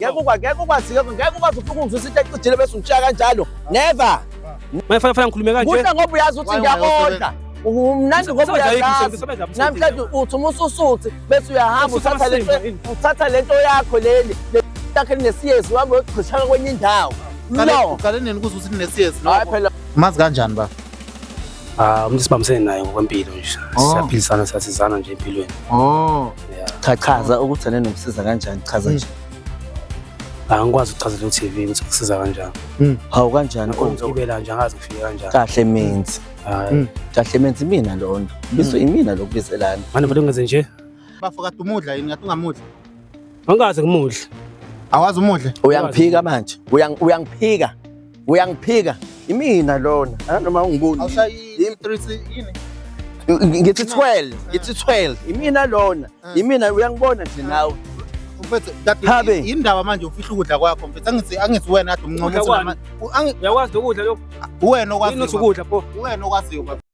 Ngeke ukwazi, ngeke ukwazi, ngeke ukwazi ufike ungizwisa into ecijile bese ungishiya kanjalo. Never. Manje fanele fanele ngikhulume kanje. Kuhle ngoba uyazi ukuthi ngiyakondla. Umnandi ngoba uyazazi. Namhlanje uthi uma ususuthi bese uyahamba uthatha lento uthatha lento yakho leli. Yakhe linesiyezi uhambe uyochithana kwenye indawo. No. Uqale nini ukuze uthi nesiyezi? Hayi phela. Mazi kanjani ba? Ah, umuntu sibambisene naye ngokwempilo nje. Oh. Siyaphilisana siyasizana nje empilweni. Oh. Yeah. Cha chaza ukuthi wena nomsiza kanjani chaza nje. Angikwazi ukuchazela u-TV ukuthi kusiza kanjani. Hawu kanjani? Ngakho ngigibela nje angazi ngifike kanjani. Kahle menzi. Hayi. Kahle menzi imina lona. Biso imina lokubizelana. Manje vele ngenze nje. Bafo kade umudla yini kade ungamudla? Angikaze ngimudle. Awazi umudle? Uyangiphika manje. Uyangiphika. Uyangiphika. Imina lona. Noma ungiboni. Awushayi 3 yini? Ngithi 12, ngithi 12. Imina lona. Imina uyangibona nje nawe. Mfethu kade Habe. indaba manje ufihla ukudla kwakho mfethu angithi angithi wena kade umncoma Ukudla uthi kwani? nama- Uyakwazi lokudla lokho? wena Yini uthi okwaziyo. ukudla pho? Wena okwaziyo baba.